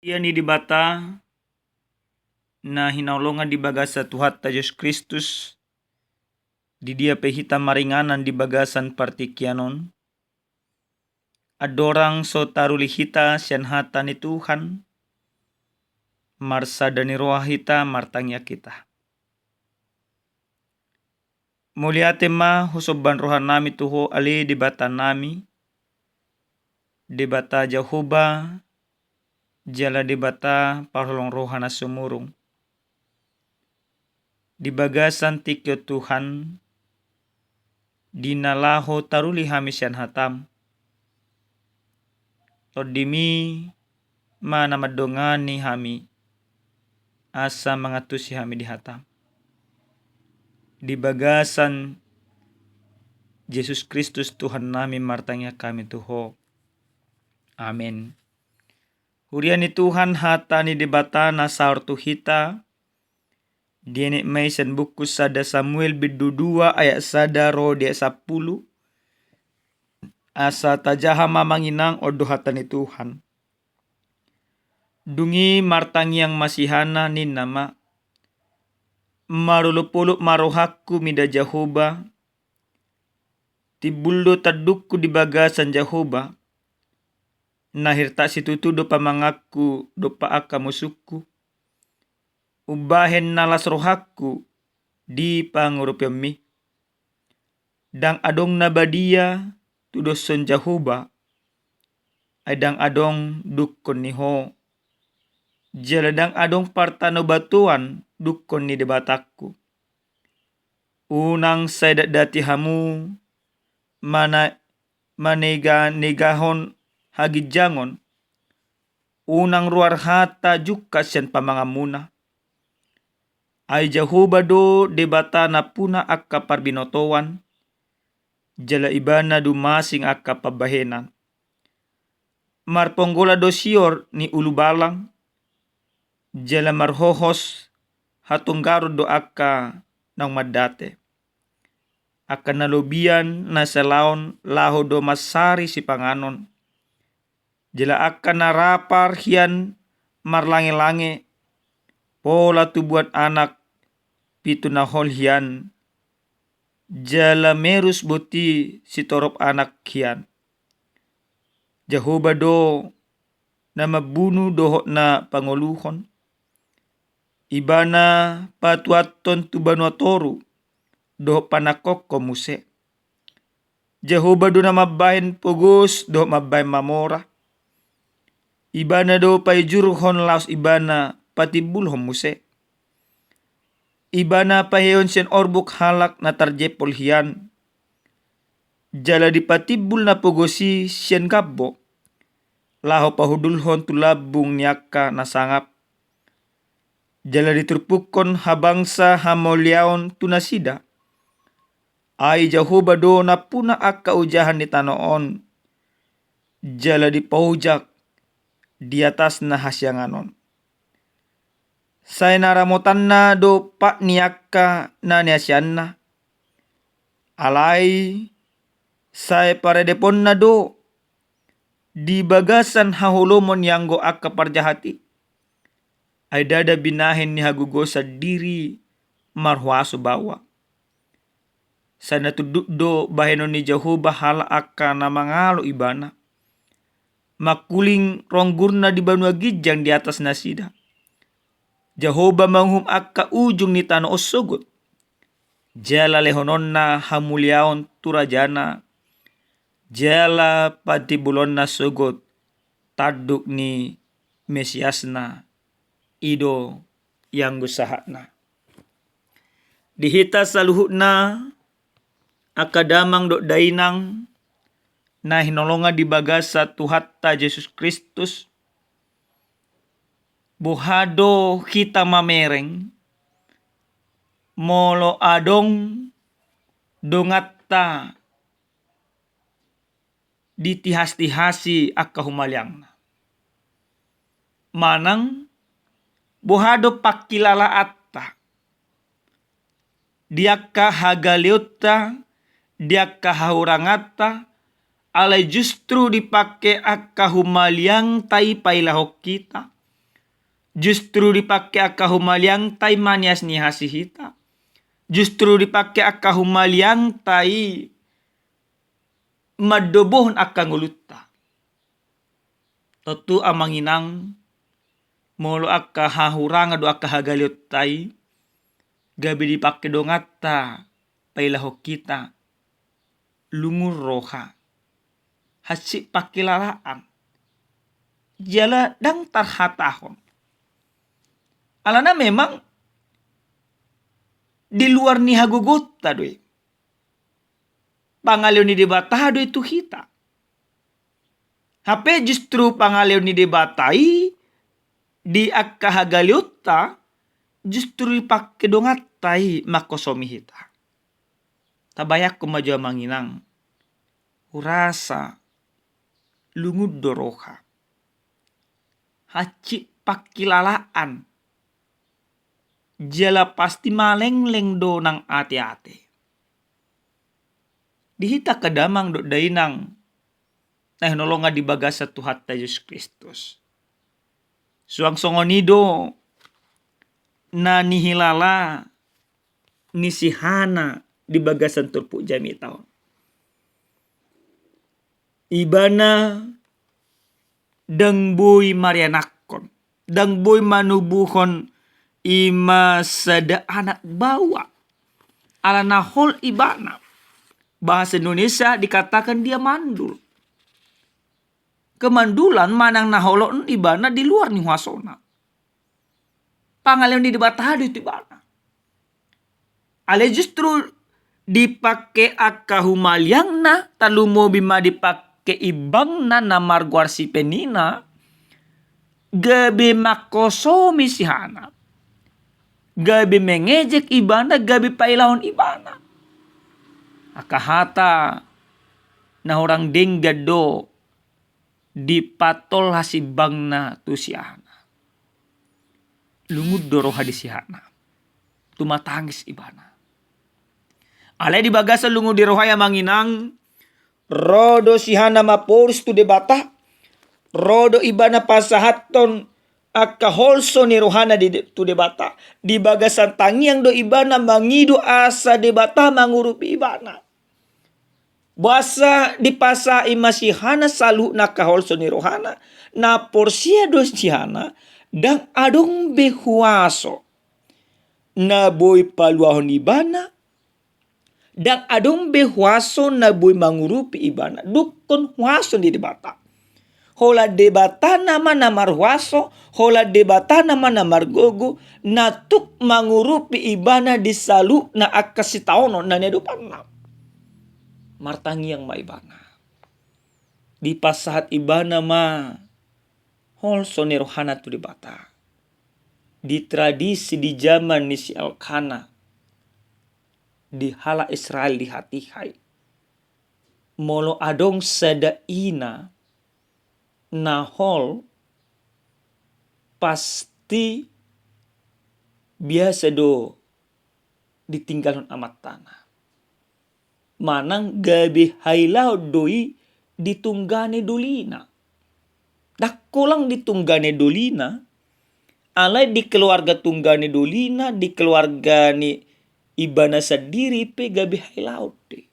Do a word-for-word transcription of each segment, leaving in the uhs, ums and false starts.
Ia ni Debata na hinaholongan di bagasan Tuhanta Jesus Kristus, di dia pe hita maringanan di bagasan partingkian on, andorang so taruli hita sian hata ni Tuhan, marsada ni roha hita, martangiang hita. Mauliate ma husomba rohanami tu Ho ale Debata nami, Debata Jahowa, jala Debata parholong roha na sumurung. Di bagasan tingki on Tuhan, di na laho taruli hami sian hatam, TondiMi ma na mandongani hami, asa mangantusi hami di hatam. Di bagasan Jesus Kristus Tuhannami martangiang hami tu Ho. Amen. Huria ni Tuhan, hata ni Debata na saor tu hita, dienet ma i sian buku sada Samuel bindu dua ayat sada ro di ayat sampulu, asa tajaha ma amang inang, on do hata ni Tuhan. Dung i martangiang ma si Hana, ninna ma: Marolopolop ma rohangku mida Jahowa, timbul do tandungku di bagasan Jahowa, na hirtat situtu do pamanganku dompak angka musungku. Umbahen na las rohangku di pangurupion-Mi. Ndang adong na badia tudoshon Jahowa, ai ndang adong dungkon ni Ho, jala ndang adong partanobatoan dungkon ni Debatangku. Unang sai datdati hamu mana-, maneganegahon haginjangon, unang ruar hata jungkat sian pamanganmuna. Ai Jahowa do Debata nampuna angka parbinotoan, jala Ibana dumasing angka pambahenan. Marponggolan do sior ni ulubalang, jala marhohos hatonggaron do angka naung mandate. Angka na lobian na salaon laho do mansari sipanganon, jala angka na rapar hian marlangelange, pola tubuan anak pitu na hol hian, jala merus boti sitorop anak hian. Jahowa do na mambunu dohot na pangoluhon. Ibana patuathon tu banua toru dohot panangkokhon muse. Jahowa do na mambahen pogos dohot mambahen mamora. Ibana do paijurhon laos Ibana patimbulhon muse. Ibana paheheon sian orbuk halak na tarjempol hian, jala dipatimbul na pogos i sian gambo, laho pahundulhon tu lambung ni angka na sangap. Jala diturpukhon habangsa hamauliaon tu nasida. Ai Jahowa do nampuna angka ojahan ni tano on, jala dipaojak di atasna hasiangan on. Sai na ramotanna do pat ni angka na niasianna. Alai sai paradeponna do di bagasan haholomon ianggo angka parjahat i. Ai ndada binahen ni hagogosan diri marhuaso baoa. Sai na tunduk do bahenon ni Jahowa halak angka na mangalo Ibana. Mangkuling ronggurna di banua ginjang di atas nasida. Jahowa manguhum angka ujung ni tano on sogot. Jala lehononna hamuliaon tu rajana, jala patimbulonna sogot tanduk ni Mesiasna, i do ianggo sahatna. Di hita saluhutna, angka damang dohot dainang na hinaholongan di bagasan Tuhanta Jesus Kristus, boha do hita mamereng molo adong donganta ditihastihasi angka humaliangna? Manang boha do pangkilalaanta di angka hagaleonta, di angka hahuranganta, alai justru dipangke angka humaliangta i pailahon hita Justru dipangke angka humaliangta i manias-niasi hita. Justru dipangke angka humaliangta i mandobohon angka ngolunta. Tontu amang inang, molo angka hahurangan dohot angka hagaleonta i gabe dipangke donganta pailahon hita, lungun roha, hansit pangkilalaan, jala ndang tarhatahon. Alana memang di luar ni hagogoonta do i. Pangaleon ni Debata do i tu hita. Hape justru pangaleon ni Debata i di angka hagaleonta, justru dipangke donganta i manghosomi hita. Tabayangkon ma jo amang inang, hurasa lungun do roha, hansit pangkilalaan, jala pasti malengleng do nang ate-ate. Di hita angka damang dohot dainang na hinaholongan di bagasan Tuhanta Jesus Kristus, suang songon i do na nihilala ni si Hana di bagasan turpuk jamita on. Ibana ndang boi marianakhon, ndang boi manubuhon i ma sada anak baoa. Alana hol ibana. Bahasa Indonesia dikatakan dia mandul. Kemandulan manang na holong ibana di luar ni huasona. Pangaleon ni Debata do i tu ibana. Alai justru dipangke angka humaliangna, tarlumobi ma dipangke imbangna na margoar si Penina, gabe manghosomi si Hana, gabe mengejek ibana, gabe pailahon ibana. Angka hata na hurang denggan do dipatolhas imbangna tu si Hana. Lungun do roha di si Hana. Tumatangis ibana. Alai di bagasan lungun ni roha i amang inang, ro do si Hana maporus tu Debata, ro do ibana pasahathon angka holso ni rohana di, tu Debata. Di bagasan tangiang do ibana mangido asa Debata mangurupi ibana. Boasa dipasahat i ma si Hana saluhutna angka holso ni rohana, na porsea do si Hana, ndang adong be huaso na boi paluahon ibana, ndang adong be huaso na boi mangurupi ibana, dungkon huaso ni Debata. Holan Debatana ma na marhuaso, holan Debatana ma na margogo, na tuk mangurupi ibana di saluhutna angka sitaonon na niadopanna. Martangiang ma ibana. Dipasahat ibana ma holso ni rohana tu Debata. Di tradisi di jaman ni si Elkana, di halak Israel di hatiha i, molo adong sada ina na hol, pasti biasa do ditinggalhon amantana. Manang gabe hailaon do i di tunggane dolina. Ndang holan di tunggane dolina, alai di keluarga tunggane dolina, di keluarga ni ibana sandiri pe gabe hailaon do i.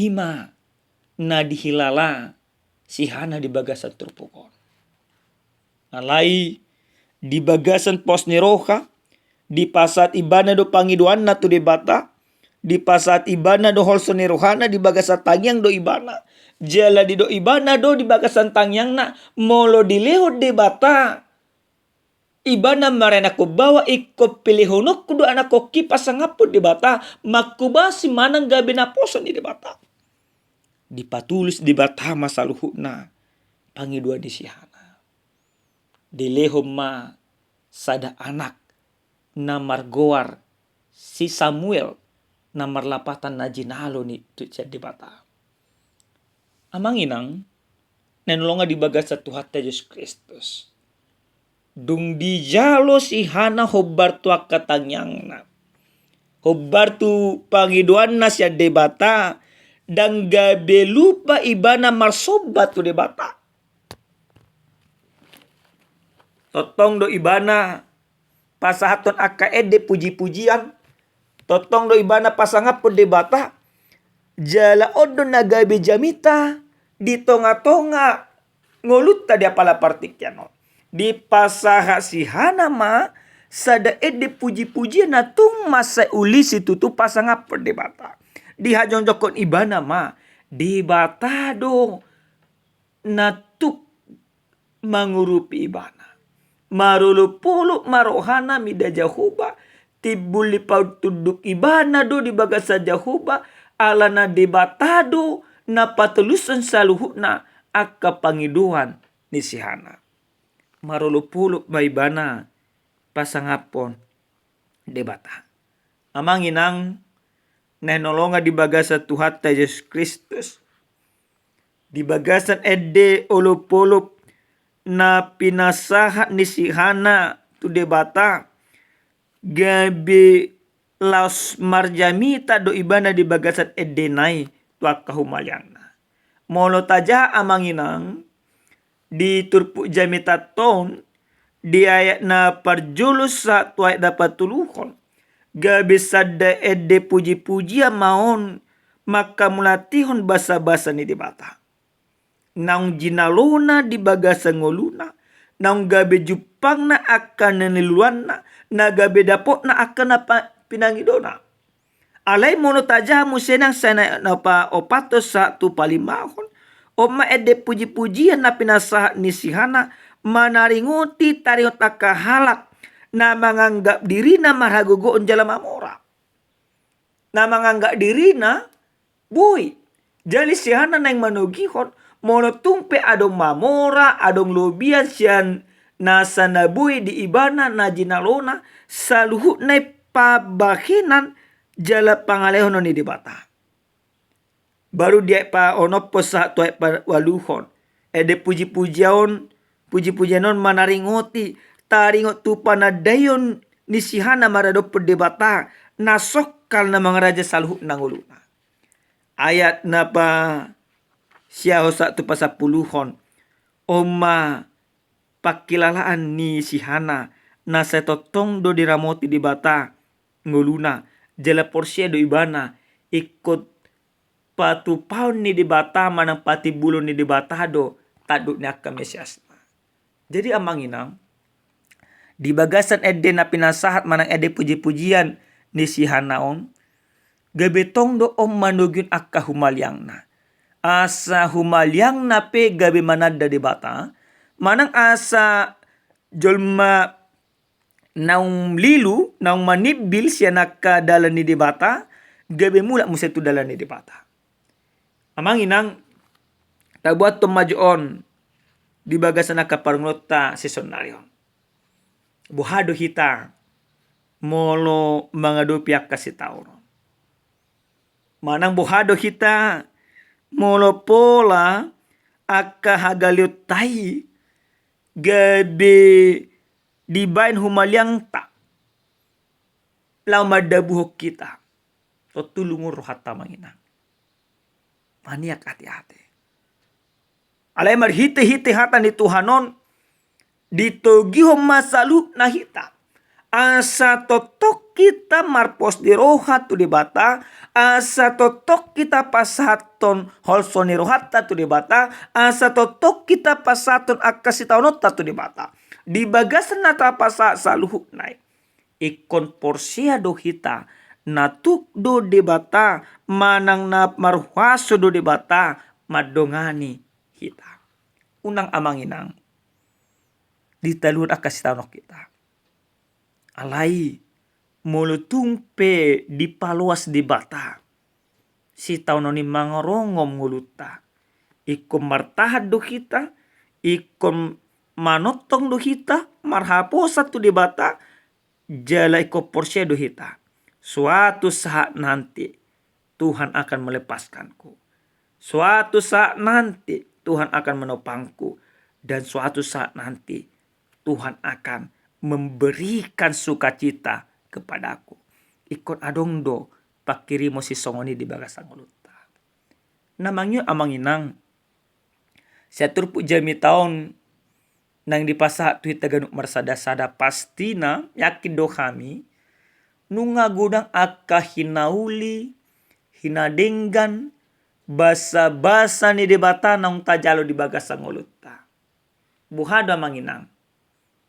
I ma na dihilala si Hana di bagasan turpuk on. Alai di bagasan pos ni roha, dipasahat ibana do pangidoanna tu Debata, dipasahat ibana do holso ni rohana, di bagasan tangiang do ibana. Jala didok ibana do di bagasan tangiangna, molo dilehon Debata ibana marianakhon baoa, ingkon pelehononku do anakhonki pasangaphon Debata, manghobasi manang gabe naposo ni Debata. Dipatulus Debata ma saluhutna pangidoan ni si Hana. Dilehon ma sada anak na margoar si Samuel, na marlapatan na jinalo ni tu sian Debata. Amang inang na hinaholongan di bagasan Tuhanta Jesus Kristus, dung dijalo si Hana hombar tu angka tangiangna, hombar tu pangidoanna sian Debata, ndang gabe lupa ibana marsomba tu Debata. Tongtong do ibana pasahathon angka ende puji-pujian, tongtong do ibana pasangaphon Debata, jala on do na gabe jamita di tonga-tonga ngolunta di apala partingkian on. Dipasahat si Hana ma sada ende puji-pujian na tung mansai uli situtu pasangaphon Debata. Dihajongjongkon ibana ma, Debata do na tuk mangurupi ibana. Marolopolop ma rohana mida Jahowa, timbul ni patunduk ibana do di bagasan Jahowa, alana Debata do na patolusson saluhutna angka pangidoan ni si Hana. Marolopolop ma ibana pasangaphon Debata. Amang inang na hinaholongan di bagasan Tuhanta Jesus Kristus, di bagasan ende olopolop na pinasahat ni si Hana tu Debata, gabe laos marjamita do ibana di bagasan endena i tu angka humaliangna. Molo tajaha amang inang, di turpuk jamitanta on, di ayat na parjolo sahat tu ayat na patoluhon, gabe sada ende puji-pujian ma on mangkamuliatehon basa-basa ni Debata. Naung jinalona di bagasan ngoluna, naung gabe jumpangna angka na niluluanna, na gabe dapotna angka na pa-, pinangidona. Alai molo tajaha muse nang sian ayat na paopathon sahat tu palimahon, on ma ende puji-pujian na pinasahat ni si Hana, manaringoti taringot angka halak na manganggap dirina marhagogoon jala mamora. Na manganggap dirina boi. Jadi si Hana naeng manogihon, molo tung pe adong mamora, adong lobian sian nasa na boi di ibana na jinalona, saluhutna i pambahenan jala pangalehonon ni Debata. Baru di ayat paonomhon sahat tu ayat paualuhon, ende puji-pujian on, puji-pujian on manaringoti taringot tu panandaion ni si Hana maradophon Debata na songkal na mangaraja saluhutna ngoluna. Ayat na pasiahon sahat tu pasampuluhon, on ma pangkilalaan ni si Hana na sai tongtong do diramoti Debata ngoluna, jala porsea do ibana ingkon patupaon ni Debata manang patimbulon ni Debata do tanduk ni angka Mesiasna. Jadi amang inang, di bagasan ende na pinasahat manang ende puji-pujian ni si Hana on, gabe tong do on manogihon angka humaliangna. Asa humaliangna pe gabe mananda Debata, manang asa jolma naung lilu, naung manimbil sian angka dalan ni Debata, gabe mulak muse tu dalan ni Debata. Amang inang, tabuathon ma jo on di bagasan angka parngoluonta sisonari on. Boha do hita molo mangadopi angka sitaonon? Manang boha do hita molo pola angka hagaleonta i gabe dibaen humaliangta laho mandabuhon hita? Tontu lungun rohanta amang inang. Maniak ate-ate. Alai marhite-hite hata ni Tuhan on, ditogihon ma saluhutna hita. Asa tongtong hita marpos ni roha tu Debata, asa tongtong hita pasahathon holso ni rohanta tu Debata, asa tongtong hita pasahathon angka sitaononta tu Debata. Di bagasan na tapasahat saluhutna i, ingkon porsea do hita, na tuk do Debata, manang na marhuaso do Debata mandongani hita. Unang amang inang, ditaluhon angka sitaonon hita. Alai, molo tung pe dipaloas Debata sitaonon i mangarongom ngolunta, ingkon martahan do hita, ingkon manongtong do hita, marhaposan tu Debata, jala ingkon porsea do hita. Suatu saat nanti Tuhan akan melepaskanku. Suatu saat nanti Tuhan akan menopangku. Dan suatu saat nanti Tuhan akan memberikan sukacita kepadaku. Ingkon adong do pangkirimon sisongon i di bagasan ngolunta. Na mangihut amang inang, sian turpuk jamita on, naeng dipasahat tu hita ganup marsada-sada, pastina yakin do hami, nunga godang angka hinauli, hinadenggan, basa-basa ni Debata naung tajalo di bagasan ngolunta. Boha do amang inang?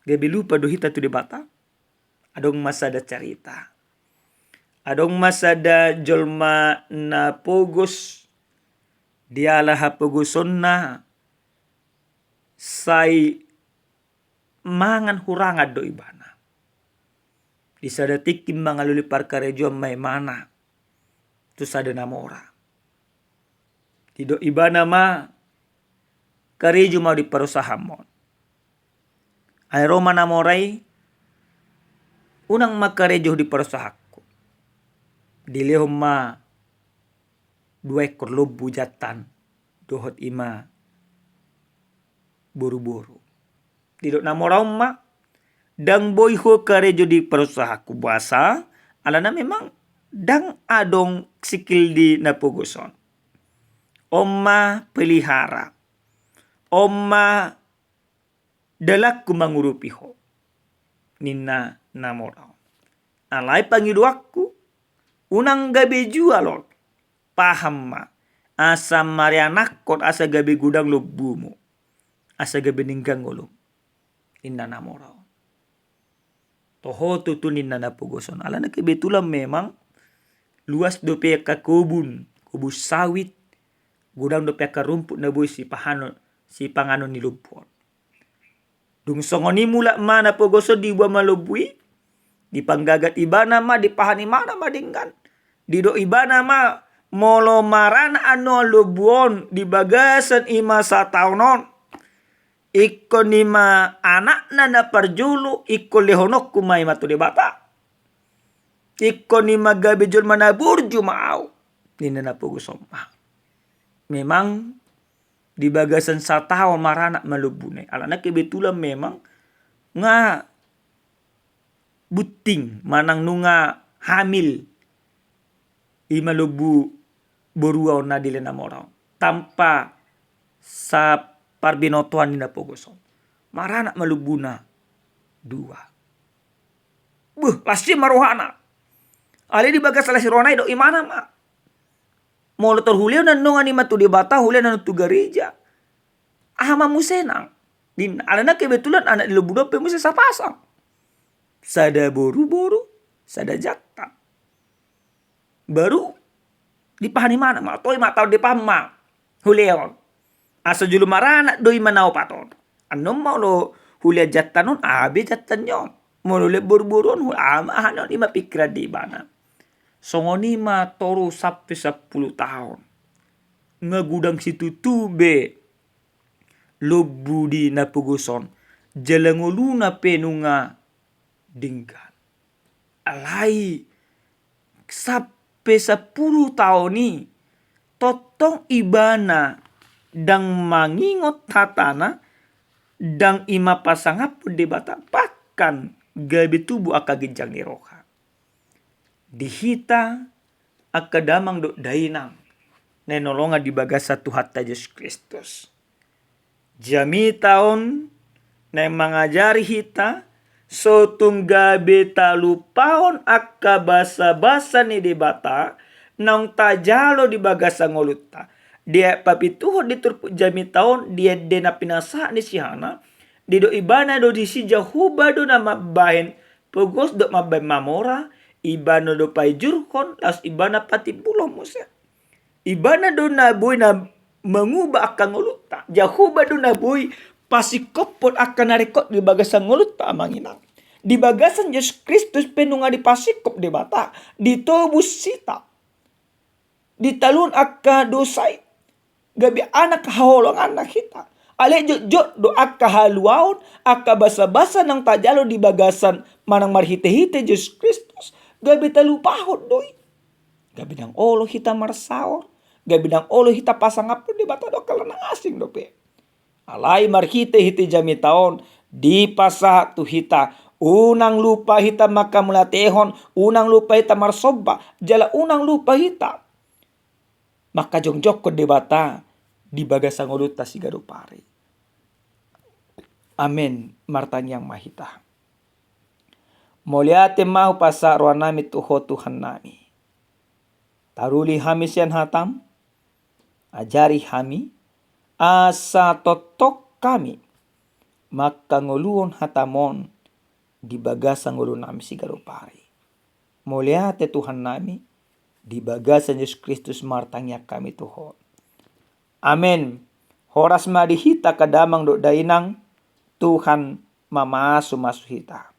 Gabe lupa do hita tu Debata? Adong ma sada carita. Adong ma sada jolma na pogos, diala hapogosonna sai mangan hurangan do ibana. Di sada tingki mangalului parkarejoan ma imana tu sada na mora. Didok ibana ma, karejo ma di parusahaanmon. Ai ro ma na mora i, unang ma karejo di parusahaanku. Dilehon ma dua ekor lombu jantan dohot i ma boru-boru. Didok na mora on ma, ndang boi ho karejo di parusahaanku, boasa alana memang ndang adong sikil di na pogos on. On ma pelihara, on ma dalanku mangurupi ho, ninna na mora on. Alai pangidoanku, unang gabe jual on. Paham ma, asa marianakkon, asa gabe godang lombumu, asa gabe denggan ngolum, ninna na mora on. Toho tutu ninna na pogos on. Alana kebetulan memang luas dope angka kobun, kobun sawit, godang dope angka rumput na boi sipahanon, sipanganon ni lombu on. Dung songon i mulak ma na pogos on, diboan ma lombu i, dipanggagat ibana ma, dipahan ibana ma denggan. Didok ibana ma, molo maranak annon lombu on di bagasan i ma sataon on, ingkon i ma anakna na parjolo, ingkon lehononku ma i ma tu Debata. Ingkon i ma gabe jolma na burju ma au, ninna na pogos on ma. Memang di bagasan sataon maranak ma lombuna i. Alana kebetulan memang nga bunting manang nunga hamil i ma lombu borua on na dilehon na mora on, tanpa saparbinotoan ni na pogos on. Maranak ma lombuna dua. Beh, las i ma rohana. Alai di bagasan las ni rohana i didok ibana ma, molo tor hulehon annon i ma tu Debata, hulehon annon tu gareja, aha ma muse nang? Ninna. Alana kebetulan anak ni lombuna on pe muse sapasang. Sada boru-boru, sada jantan. Baru dipahan ibana ma, toe ma taon depan ma hulehon. Asa jolo maranak do i ma na opat on. Annon molo hulehon jantan on, aha be jantan ni on? Molo hulehon boru-boru on, aha ma, aha ni on? I ma pikiran ni ibana. Songon i ma toru sampe sampulu taon. Nga godang situtu be lombu di na pogos on, jala ngoluna pe nunga denggan. Alai sampe sampulu taon i, tongtong ibana ndang mangingot hatana, ndang i ma pasangaphon Debata, bahkan gabe tubu angka ginjang ni roha. Di hita angka damang dohot dainang na hinaholongan di bagasan Tuhanta Jesus Kristus, jamita on naeng mangajari hita, so tung gabe talupahon angka basabasa ni Debata naung tajalo di bagasan ngolunta. Di ayat papituhon di turpuk jamita on, di ende na pinasahat ni si Hana, didok ibana do disi Jahowa do na mambahen pogos dohot mambahen mamora, ibana do paijurhon, laos ibana patimbulhon muse. Ibana do na boi na manguba angka ngolunta. Jahowa do na boi pasingkophon angka na ringkot di bagasan ngolunta, amang inang. Di bagasan Jesus Kristus pe nunga dipasingkop Debata, ditobus hita, ditaluhon angka dosa i, gabe anak haholonganna hita. Alai jotjot do angka haluaon, angka basabasa naung tajalo di bagasan manang marhitehite Jesus Kristus, gabe talupahon do i. Gabe ndang olo hita marsaor, gabe ndang olo hita pasangaphon Debata dohot angka na asing dope. Alai marhitehite jamita on, dipasahat tu hita, unang lupa hita manghamauliatehon, unang lupa hita marsomba, jala unang lupa hita manghajongjongkon Debata di bagasan ngolunta siganup ari. Amen. Martangiang ma hita. Mauliate ma hupasahat rohanami tu Ho Tuhannami. Taruli hami sian hataM, ajari hami, asa tongtong hami mangkangoluhon hataM on di bagasan ngolunami siganup ari. Mauliate Tuhannami, di bagasan Jesus Kristus martangiang hami tu Ho. Amen. Horas ma di hita angka damang dohot dainang, Tuhan mamasumasu hita.